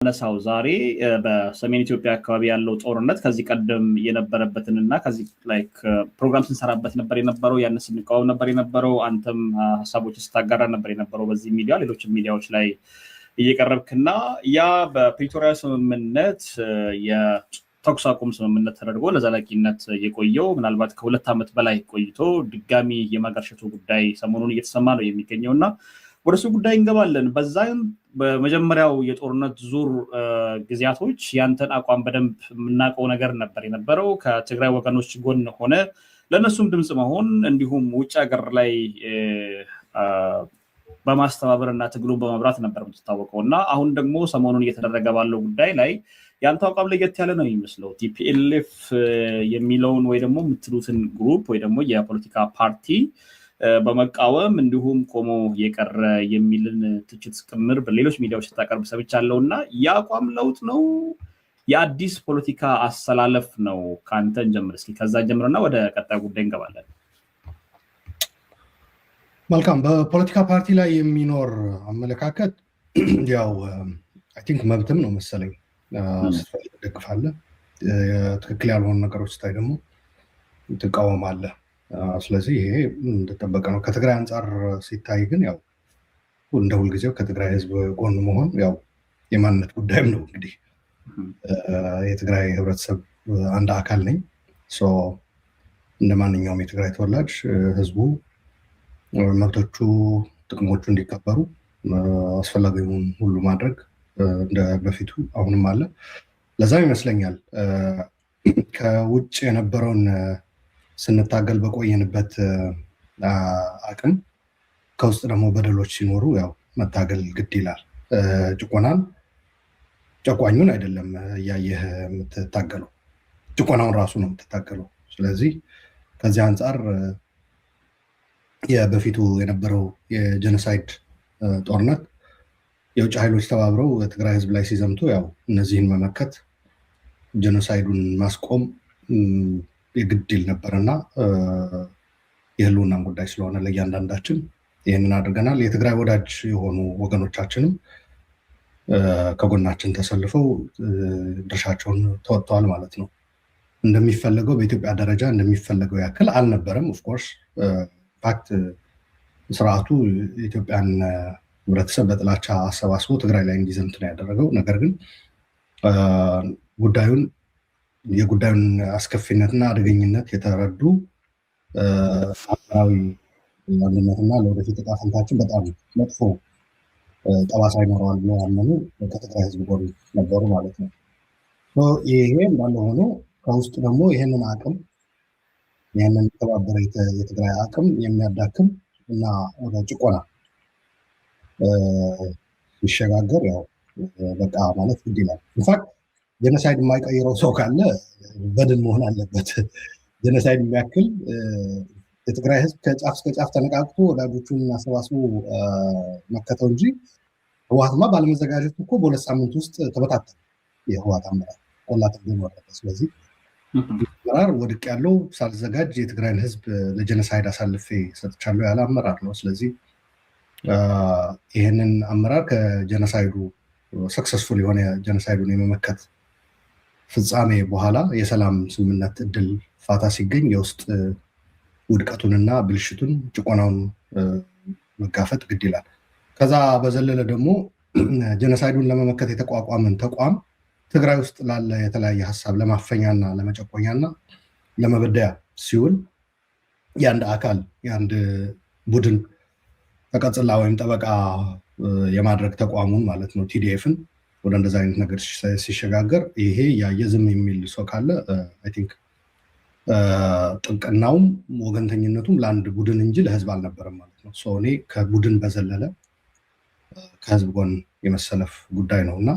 የምናነሳው ዛሬ በሰሜን ኢትዮጵያ አካባቢ ያለው ጦርነት ከዚህ ቀደም የነበረበትን እና ከዚህ like ፕሮግራም ስንሰራበት ነበር የነበረው፣ ያንን ስንቃወም ነበር የነበረው። አንተም ሀሳቦች ስታጋራ ነበር የነበረው በዚህ ሚዲያ፣ ሌሎችም ሚዲያዎች ላይ እየቀረብክና ያ በፕሪቶሪያ ስምምነት የተኩስ አቁም ስምምነት ተደርጎ ለዘላቂነት የቆየው ምናልባት ከ2 ዓመት በላይ ቆይቶ ድጋሚ የማገርሸቱ ጉዳይ ሰሞኑን እየተሰማ ነው የሚገኘው እና ወደ እሱ ጉዳይ እንገባለን። በዛም በመጀመሪያው የጦርነት ዙር ጊዜያቶች ያንተን አቋም በደንብ የምናውቀው ነገር ነበር የነበረው። ከትግራይ ወገኖች ጎን ሆነ ለእነሱም ድምፅ መሆን እንዲሁም ውጭ ሀገር ላይ በማስተባበር እና ትግሉን በመምራት ነበር የምትታወቀው እና አሁን ደግሞ ሰሞኑን እየተደረገ ባለው ጉዳይ ላይ የአንተ አቋም ለየት ያለ ነው የሚመስለው። TPLF የሚለውን ወይ ደግሞ የምትሉትን group ወይ ደግሞ የፖለቲካ ፓርቲ በመቃወም እንዲሁም ቆሞ የቀረ የሚልን ትችት ጭምር በሌሎች ሚዲያዎች ስታቀርብ ሰምቻለሁ እና የአቋም ለውጥ ነው፣ የአዲስ ፖለቲካ አሰላለፍ ነው? ከአንተ እንጀምር እስኪ። ከዛ ጀምርና ወደ ቀጣዩ ጉዳይ እንገባለን። መልካም። በፖለቲካ ፓርቲ ላይ የሚኖር አመለካከት ያው I think መብትም ነው መሰለኝ። ስትፈልግ ትደግፋለህ፣ ትክክል ያልሆኑ ነገሮች ስታይ ደግሞ ትቃወማለህ። ስለዚህ ይሄ እንደጠበቀ ነው። ከትግራይ አንጻር ሲታይ ግን ያው እንደ ሁልጊዜው ከትግራይ ሕዝብ ጎን መሆን ያው የማንነት ጉዳይም ነው። እንግዲህ የትግራይ ህብረተሰብ አንድ አካል ነኝ። So እንደ ማንኛውም የትግራይ ተወላጅ ህዝቡ መብቶቹ፣ ጥቅሞቹ እንዲከበሩ አስፈላጊውን ሁሉ ማድረግ እንደ በፊቱ አሁንም አለ። ለዛም ይመስለኛል ከውጭ የነበረውን ስንታገል በቆየንበት አቅም ከውስጥ ደግሞ በደሎች ሲኖሩ ያው መታገል ግድ ይላል። ጭቆናን ጨቋኙን አይደለም እያየህ የምትታገለው፣ ጭቆናውን ራሱ ነው የምትታገለው። ስለዚህ ከዚህ አንጻር በፊቱ የነበረው የ genocide ጦርነት የውጭ ኃይሎች ተባብረው የትግራይ ህዝብ ላይ ሲዘምቱ ያው እነዚህን መመከት፣ genocide ኡን ማስቆም የግድ ይል ነበር እና የህልውናም ጉዳይ ስለሆነ ለእያንዳንዳችን ይህንን አድርገናል። የትግራይ ወዳጅ የሆኑ ወገኖቻችንም ከጎናችን ተሰልፈው ድርሻቸውን ተወጥተዋል ማለት ነው። እንደሚፈለገው በኢትዮጵያ ደረጃ እንደሚፈለገው ያክል አልነበረም። Of course, in fact ስርዓቱ የኢትዮጵያን ህብረተሰብ በጥላቻ አሰባስቦ ትግራይ ላይ እንዲዘምት ነው ያደረገው። ነገር ግን የጉዳዩን አስከፊነትና አደገኝነት የተረዱ ሀገራዊ አንድነትና ለወደፊት ዕጣ ፈንታችን በጣም መጥፎ ጠባሳ ይኖረዋል ብለው ያመኑ ከትግራይ ህዝብ ጎን ነበሩ ማለት ነው። So ይሄ እንዳለ ሆኖ ከውስጥ ደግሞ ይህንን አቅም፣ ይህንን የተባበረ የትግራይ አቅም የሚያዳክም እና ወደ ጭቆና ሲሸጋገር ያው በቃ ማለት ግድ ይላል። In fact genocide የማይቀይረው ሰው ካለ በድን መሆን አለበት። Genocide የሚያክል የትግራይ ህዝብ ከጫፍ እስከ ጫፍ ተነቃቅቶ ወዳጆቹን አሰባስቦ መከተው እንጂ ህወሓትማ ባለመዘጋጀቱ እኮ በ2 ሳምንት ውስጥ ተበታተነ። የህወሓት አመራር ቆላ ተንቤን ወረደ። ስለዚህ አመራር ወድቅ ያለው ሳልዘጋጅ የትግራይን ህዝብ ለ genocide አሳልፌ ሰጥቻለሁ ያለ አመራር ነው። ስለዚህ ይህንን አመራር ከ genocide ኡ successful የሆነ genocide ኡን የመመከት ፍጻሜ በኋላ የሰላም ስምምነት እድል ፋታ ሲገኝ የውስጥ ውድቀቱንና ብልሽቱን፣ ጭቆናውን መጋፈጥ ግድ ይላል። ከዛ በዘለለ ደግሞ genocide ኡን ለመመከት የተቋቋመን ተቋም ትግራይ ውስጥ ላለ የተለያየ ሀሳብ ለማፈኛና ለመጨቆኛና ለመበደያ ሲውል የአንድ አካል፣ የአንድ ቡድን ተቀጽላ ወይም ጠበቃ የማድረግ ተቋሙን ማለት ነው TDF ን ወደ እንደዛ አይነት ነገር ሲሸጋገር ይሄ ያየ ዝም የሚል ሰው ካለ I think ጥብቅናውም ወገንተኝነቱም ለአንድ ቡድን እንጂ ለህዝብ አልነበረም ማለት ነው። So እኔ ከቡድን በዘለለ ከህዝብ ጎን የመሰለፍ ጉዳይ ነው እና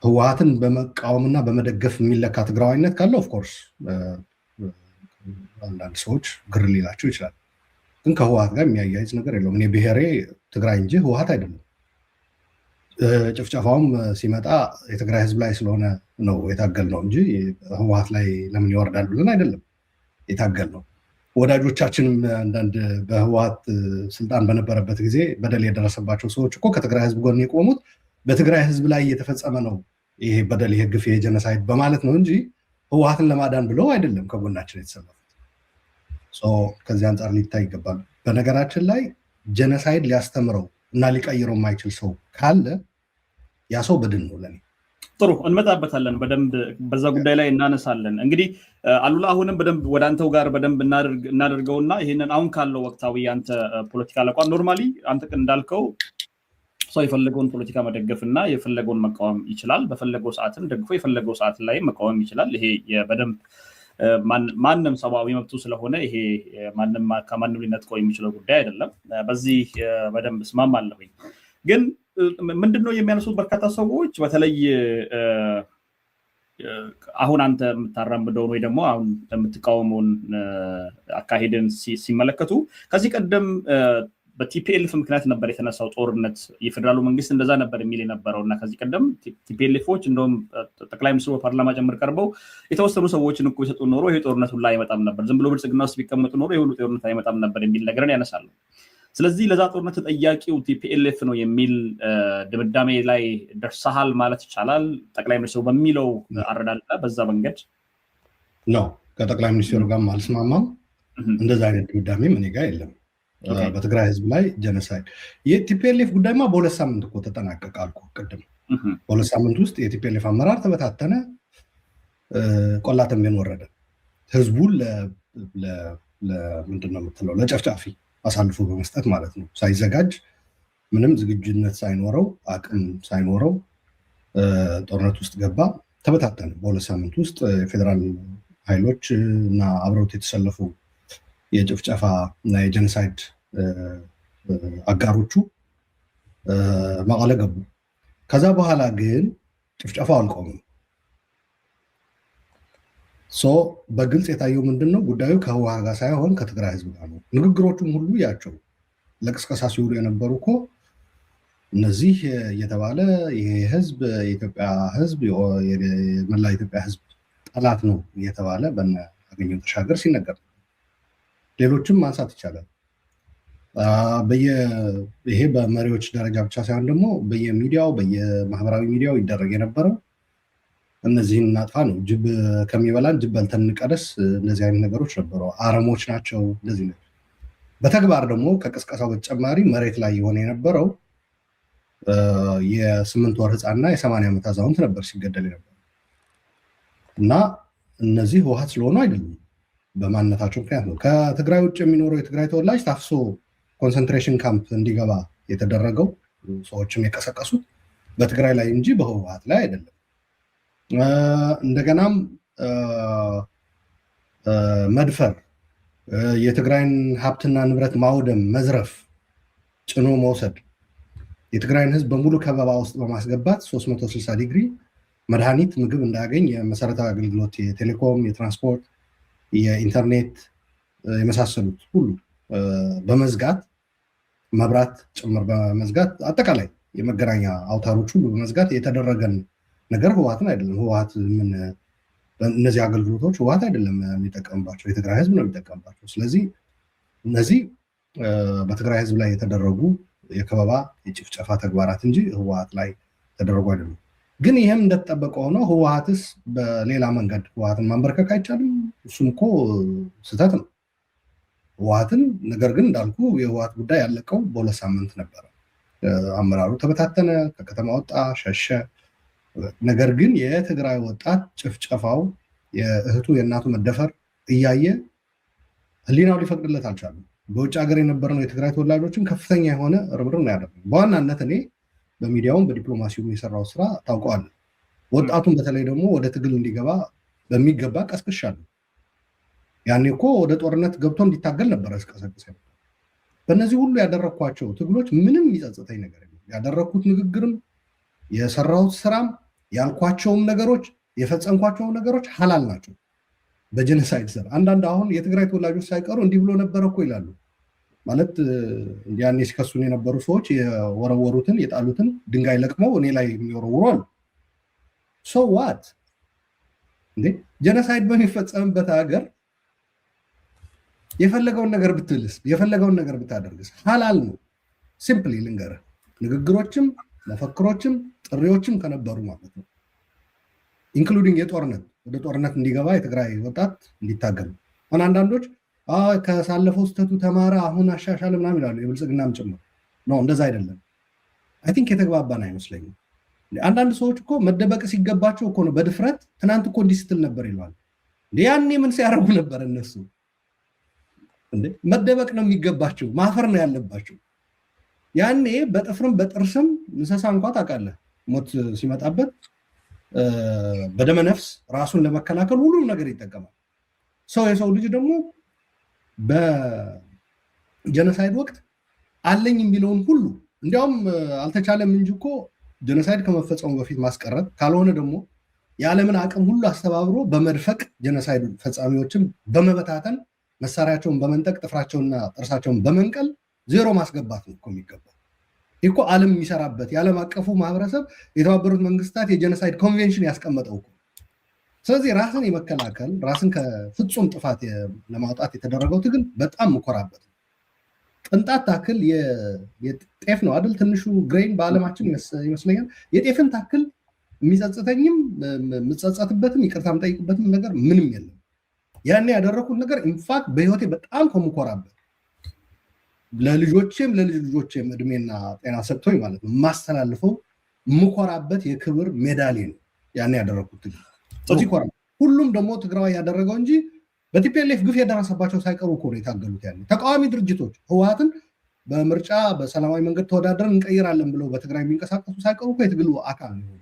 ህወሀትን በመቃወምና በመደገፍ የሚለካ ትግራዋይነት ካለ of course አንዳንድ ሰዎች ግር ሊላቸው ይችላል። ግን ከህወሀት ጋር የሚያያይዝ ነገር የለውም። እኔ ብሔሬ ትግራይ እንጂ ህወሀት አይደለም። ጭፍጨፋውም ሲመጣ የትግራይ ህዝብ ላይ ስለሆነ ነው የታገልነው እንጂ ህወሀት ላይ ለምን ይወርዳል ብለን አይደለም የታገልነው። ወዳጆቻችንም አንዳንድ በህወሀት ስልጣን በነበረበት ጊዜ በደል የደረሰባቸው ሰዎች እኮ ከትግራይ ህዝብ ጎን የቆሙት በትግራይ ህዝብ ላይ እየተፈጸመ ነው ይሄ በደል፣ ይሄ ግፍ፣ ይሄ genocide በማለት ነው እንጂ ህወሓትን ለማዳን ብለው አይደለም ከጎናችን የተሰለፉት። ከዚህ አንጻር ሊታይ ይገባል። በነገራችን ላይ genocide ሊያስተምረው እና ሊቀይረው የማይችል ሰው ካለ ያ ሰው በድን ነው ለኔ። ጥሩ፣ እንመጣበታለን። በደንብ በዛ ጉዳይ ላይ እናነሳለን። እንግዲህ አሉላ፣ አሁንም በደንብ ወደ አንተው ጋር በደንብ እናደርገውና ይህንን አሁን ካለው ወቅታዊ የአንተ ፖለቲካ አቋም፣ normally አንተ እንዳልከው ሰው የፈለገውን ፖለቲካ መደገፍ እና የፈለገውን መቃወም ይችላል። በፈለገው ሰዓትም ደግፎ የፈለገው ሰዓት ላይ መቃወም ይችላል። ይሄ በደንብ ማንም ሰብአዊ መብቱ ስለሆነ ይሄ ማንም ከማንም ሊነጥቀው የሚችለው ጉዳይ አይደለም። በዚህ በደንብ እስማማለሁኝ። ግን ምንድነው የሚያነሱት በርካታ ሰዎች፣ በተለይ አሁን አንተ የምታራምደውን ወይ ደግሞ አሁን የምትቃወመውን አካሄድን ሲመለከቱ፣ ከዚህ ቀደም በ TPLF ምክንያት ነበር የተነሳው ጦርነት፣ የፌዴራሉ መንግስት እንደዛ ነበር የሚል የነበረው። እና ከዚህ ቀደም TPLF ኦች እንደውም ጠቅላይ ሚኒስትሩ በፓርላማ ጭምር ቀርበው የተወሰኑ ሰዎችን እኮ የሰጡ ኖሮ ይሄ ጦርነት ሁላ አይመጣም ነበር፣ ዝም ብሎ ብልጽግና ውስጥ ቢቀመጡ ኖሮ ይሄ ሁሉ ጦርነት አይመጣም ነበር የሚል ነገርን ያነሳሉ። ስለዚህ ለዛ ጦርነት ተጠያቂው TPLF ነው የሚል ድምዳሜ ላይ ደርሰሃል ማለት ይቻላል? ጠቅላይ ሚኒስትሩ በሚለው አረዳድ በዛ መንገድ። ነው፣ ከጠቅላይ ሚኒስትሩ ጋርም አልስማማም። እንደዛ አይነት ድምዳሜም እኔ ጋር የለም። በትግራይ ህዝብ ላይ genocide፣ የ TPLF ጉዳይማ በ2 ሳምንት እኮ ተጠናቀቀ አልኩህ ቅድም። በ2 ሳምንት ውስጥ የ TPLF አመራር ተበታተነ፣ ቆላ ተንቤን ወረደ። ህዝቡን ምንድን ነው የምትለው ለጨፍጫፊ አሳልፎ በመስጠት ማለት ነው። ሳይዘጋጅ፣ ምንም ዝግጁነት ሳይኖረው፣ አቅም ሳይኖረው ጦርነት ውስጥ ገባ፣ ተበታተነ። በ2 ሳምንት ውስጥ የፌዴራል ኃይሎች እና አብረውት የተሰለፉ የጭፍጨፋ እና የ genocide አጋሮቹ መቀለ ገቡ። ከዛ በኋላ ግን ጭፍጨፋው አልቆምም። So በግልጽ የታየው ምንድን ነው? ጉዳዩ ከህወሓት ጋር ሳይሆን ከትግራይ ህዝብ ጋር ነው። ንግግሮቹም ሁሉ ያቸው ለቅስቀሳ ሲውሉ የነበሩ እኮ እነዚህ እየተባለ ይሄ ህዝብ የኢትዮጵያ ህዝብ፣ የመላ ኢትዮጵያ ህዝብ ጠላት ነው እየተባለ በነ አገኘሁ ተሻገር ሲነገር፣ ሌሎችም ማንሳት ይቻላል። ይሄ በመሪዎች ደረጃ ብቻ ሳይሆን ደግሞ በየሚዲያው፣ በየማህበራዊ ሚዲያው ይደረግ የነበረው እነዚህን እናጥፋ ነው። ጅብ ከሚበላን ጅብ በልተን እንቀደስ፣ እንደዚህ አይነት ነገሮች ነበሩ። አረሞች ናቸው፣ እንደዚህ ነው። በተግባር ደግሞ ከቅስቀሳው በተጨማሪ መሬት ላይ የሆነ የነበረው የ8 ወር ህፃንና የ80 ዓመት አዛውንት ነበር ሲገደል የነበረው። እና እነዚህ ህወሓት ስለሆኑ አይደሉም፣ በማንነታቸው ምክንያት ነው። ከትግራይ ውጭ የሚኖረው የትግራይ ተወላጅ ታፍሶ concentration camp እንዲገባ የተደረገው፣ ሰዎችም የቀሰቀሱት በትግራይ ላይ እንጂ በህወሓት ላይ አይደለም። እንደገናም መድፈር፣ የትግራይን ሀብትና ንብረት ማውደም፣ መዝረፍ፣ ጭኖ መውሰድ፣ የትግራይን ህዝብ በሙሉ ከበባ ውስጥ በማስገባት 360 ዲግሪ መድኃኒት፣ ምግብ እንዳያገኝ፣ የመሰረታዊ አገልግሎት የቴሌኮም፣ የትራንስፖርት፣ የኢንተርኔት የመሳሰሉት ሁሉ በመዝጋት፣ መብራት ጭምር በመዝጋት፣ አጠቃላይ የመገናኛ አውታሮች ሁሉ በመዝጋት የተደረገን ነገር ህወሓትን አይደለም። ህወሓት ምን እነዚህ አገልግሎቶች ህወሓት አይደለም የሚጠቀምባቸው፣ የትግራይ ህዝብ ነው የሚጠቀምባቸው። ስለዚህ እነዚህ በትግራይ ህዝብ ላይ የተደረጉ የከበባ፣ የጭፍጨፋ ተግባራት እንጂ ህወሓት ላይ ተደረጉ አይደሉም። ግን ይህም እንደተጠበቀ ሆኖ ህወሓትስ በሌላ መንገድ ህወሓትን ማንበርከክ አይቻልም? እሱም እኮ ስህተት ነው። ህወሓትን ነገር ግን እንዳልኩ የህወሓት ጉዳይ ያለቀው በ2 ሳምንት ነበረ። አመራሩ ተበታተነ፣ ከከተማ ወጣ፣ ሸሸ። ነገር ግን የትግራይ ወጣት ጭፍጨፋው፣ የእህቱ የእናቱ መደፈር እያየ ህሊናው ሊፈቅድለት አልቻለም። በውጭ ሀገር የነበርነው የትግራይ ተወላጆችን ከፍተኛ የሆነ ርብርብ ነው ያደረግነው። በዋናነት እኔ በሚዲያውም በዲፕሎማሲውም የሰራው ስራ ታውቀዋለህ። ወጣቱን በተለይ ደግሞ ወደ ትግል እንዲገባ በሚገባ ቀስቅሻለሁ። ያኔ እኮ ወደ ጦርነት ገብቶ እንዲታገል ነበረ ስቀሰቅስ። በእነዚህ ሁሉ ያደረግኳቸው ትግሎች ምንም የሚጸጽተኝ ነገር የለም። ያደረግኩት ንግግርም፣ የሰራሁት ስራም፣ ያልኳቸውም ነገሮች፣ የፈጸምኳቸውም ነገሮች ሀላል ናቸው። በ genocide ስር አንዳንድ አሁን የትግራይ ተወላጆች ሳይቀሩ እንዲህ ብሎ ነበረ እኮ ይላሉ። ማለት ያኔ ሲከሱን የነበሩ ሰዎች የወረወሩትን፣ የጣሉትን ድንጋይ ለቅመው እኔ ላይ የሚወረውሩ አሉ። So what እንዴ? Genocide በሚፈጸምበት ሀገር የፈለገውን ነገር ብትልስ፣ የፈለገውን ነገር ብታደርግስ ሀላል ነው። Simply ልንገርህ፣ ንግግሮችም መፈክሮችም ጥሪዎችም ከነበሩ ማለት ነው፣ including የጦርነት ወደ ጦርነት እንዲገባ፣ የትግራይ ወጣት እንዲታገል። አሁን አንዳንዶች ካሳለፈው ስህተቱ ተማረ፣ አሁን አሻሻለ ምናምን ይላሉ፣ የብልጽግናም ጭምር ነው። እንደዛ አይደለም። I think የተግባባን አይመስለኝም። አንዳንድ ሰዎች እኮ መደበቅ ሲገባቸው እኮ ነው በድፍረት ትናንት እኮ እንዲህ ስትል ነበር ይለዋል። ያኔ ምን ሲያደርጉ ነበር እነሱ? መደበቅ ነው የሚገባቸው፣ ማፈር ነው ያለባቸው። ያኔ በጥፍርም በጥርስም እንስሳ እንኳ ታውቃለህ፣ ሞት ሲመጣበት በደመ ነፍስ ራሱን ለመከላከል ሁሉም ነገር ይጠቀማል። ሰው የሰው ልጅ ደግሞ በ genocide ወቅት አለኝ የሚለውን ሁሉ፣ እንዲያውም አልተቻለም እንጂ እኮ genocide ከመፈጸሙ በፊት ማስቀረት፣ ካልሆነ ደግሞ የዓለምን አቅም ሁሉ አስተባብሮ በመድፈቅ genocide ፈጻሚዎችን በመበታተን፣ መሳሪያቸውን በመንጠቅ፣ ጥፍራቸውንና ጥርሳቸውን በመንቀል ዜሮ ማስገባት ነው እኮ የሚገባው። ይህ እኮ ዓለም የሚሰራበት፣ የዓለም አቀፉ ማህበረሰብ፣ የተባበሩት መንግስታት የ genocide convention ያስቀመጠው እኮ። ስለዚህ ራስን የመከላከል፣ ራስን ከፍጹም ጥፋት ለማውጣት የተደረገው ትግል በጣም ምኮራበት ነው። ቅንጣት ታክል የጤፍ ነው አይደል? ትንሹ grain በዓለማችን ይመስለኛል። የጤፍን ታክል የሚጸጽተኝም የምጸጸትበትም ይቅርታ የምጠይቅበትም ነገር ምንም የለም። ያኔ ያደረኩት ነገር in fact በህይወቴ በጣም ከምኮራበት፣ ለልጆቼም ለልጅ ልጆቼም እድሜና ጤና ሰጥቶኝ ማለት ነው የማስተላልፈው፣ የምኮራበት የክብር ሜዳሌ ነው። ያኔ ያደረኩት ትግል በዚህ ኮራ። ሁሉም ደግሞ ትግራዋይ ያደረገው እንጂ በ TPLF ግፍ የደረሰባቸው ሳይቀሩ እኮ ነው የታገሉት። ያኔ ተቃዋሚ ድርጅቶች ህወሓትን በምርጫ በሰላማዊ መንገድ ተወዳድረን እንቀይራለን ብለው በትግራይ የሚንቀሳቀሱ ሳይቀሩ እኮ የትግሉ አካል ነው።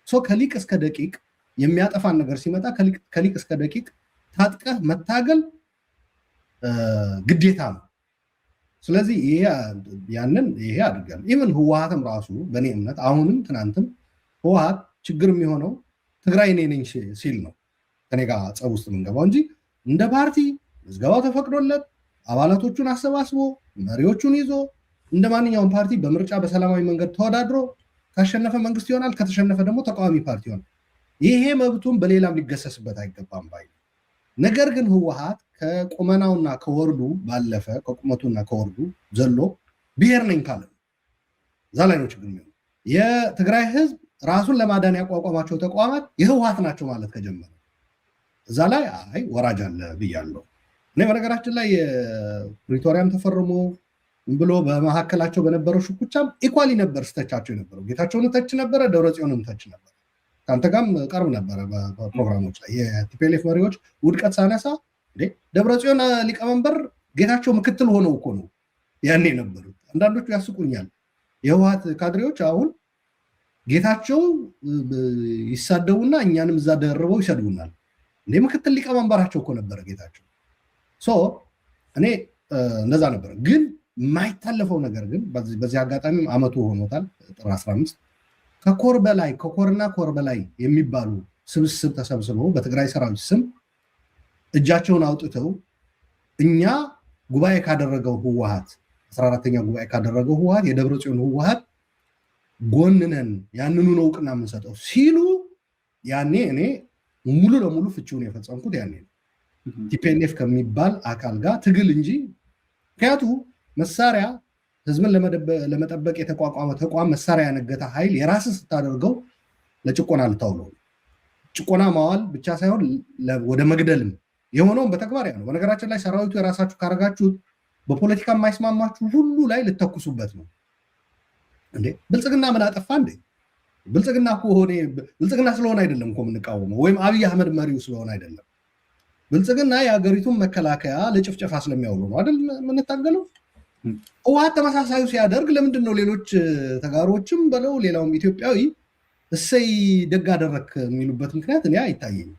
So ከሊቅ እስከ ደቂቅ የሚያጠፋን ነገር ሲመጣ ከሊቅ እስከ ደቂቅ ታጥቀህ መታገል ግዴታ ነው። ስለዚህ ያንን ይሄ አድርጋል። Even ህወሓትም ራሱ በእኔ እምነት አሁንም ትናንትም ህወሓት ችግር የሚሆነው ትግራይ እኔ ነኝ ሲል ነው ከኔ ጋር ጸብ ውስጥ የምንገባው እንጂ እንደ ፓርቲ ምዝገባው ተፈቅዶለት፣ አባላቶቹን አሰባስቦ፣ መሪዎቹን ይዞ፣ እንደ ማንኛውም ፓርቲ በምርጫ በሰላማዊ መንገድ ተወዳድሮ ካሸነፈ መንግስት ይሆናል፣ ከተሸነፈ ደግሞ ተቃዋሚ ፓርቲ ይሆናል። ይሄ መብቱን በሌላም ሊገሰስበት አይገባም ባይ። ነገር ግን ህወሓት ከቁመናውና ከወርዱ ባለፈ፣ ከቁመቱና ከወርዱ ዘሎ ብሔር ነኝ ካለ እዛ ላይ ነው ችግር የሚሆነው። የትግራይ ህዝብ ራሱን ለማዳን ያቋቋማቸው ተቋማት የህወሓት ናቸው ማለት ከጀመረ እዛ ላይ አይ ወራጅ አለ ብያለሁ። እኔ በነገራችን ላይ የፕሪቶሪያም ተፈርሞ ብሎ በመካከላቸው በነበረው ሽኩቻም equally ነበር ስተቻቸው የነበረው። ጌታቸውን ተች ነበረ፣ ደብረጽዮንም ተች ነበር። ከአንተ ጋርም ቀርብ ነበረ በፕሮግራሞች ላይ። የ TPLF መሪዎች ውድቀት ሳነሳ ደብረጽዮን ሊቀመንበር፣ ጌታቸው ምክትል ሆነው እኮ ነው ያኔ የነበሩት። አንዳንዶቹ ያስቁኛል። የህወሓት ካድሬዎች አሁን ጌታቸው ይሳደቡና እኛንም እዛ ደርበው ይሰድቡናል። እንዴ ምክትል ሊቀመንበራቸው እኮ ነበረ ጌታቸው። So እኔ እንደዛ ነበረ። ግን የማይታለፈው ነገር ግን በዚህ አጋጣሚም አመቱ ሆኖታል፣ ጥር 15 ከኮር በላይ፣ ከኮርና ኮር በላይ የሚባሉ ስብስብ ተሰብስበው በትግራይ ሰራዊት ስም እጃቸውን አውጥተው እኛ ጉባኤ ካደረገው ህወሓት፣ 14ተኛ ጉባኤ ካደረገው ህወሓት፣ የደብረ ጽዮን ህወሓት ጎን ነን፣ ያንኑ ነው እውቅና የምንሰጠው ሲሉ ያኔ እኔ ሙሉ ለሙሉ ፍቺውን የፈጸምኩት ያኔ ነው። TPLF ከሚባል አካል ጋር ትግል እንጂ፣ ምክንያቱ መሳሪያ ህዝብን ለመጠበቅ የተቋቋመ ተቋም መሳሪያ ያነገተ ኃይል የራስ ስታደርገው ለጭቆና ልታውለው፣ ጭቆና ማዋል ብቻ ሳይሆን ወደ መግደልም የሆነውን በተግባር ያ ነው። በነገራችን ላይ ሰራዊቱ የራሳችሁ ካረጋችሁት በፖለቲካ የማይስማማችሁ ሁሉ ላይ ልተኩሱበት ነው። እንዴ ብልጽግና ምን አጠፋ እንዴ? ብልጽግና እኮ ሆኔ ብልጽግና ስለሆነ አይደለም እኮ የምንቃወመው፣ ወይም አብይ አህመድ መሪው ስለሆነ አይደለም። ብልጽግና የሀገሪቱን መከላከያ ለጭፍጨፋ ስለሚያውሉ ነው አይደል የምንታገለው? ህወሓት ተመሳሳዩ ሲያደርግ ለምንድን ነው ሌሎች ተጋሮችም በለው ሌላውም ኢትዮጵያዊ እሰይ ደግ አደረክ የሚሉበት ምክንያት እኔ አይታየኝም።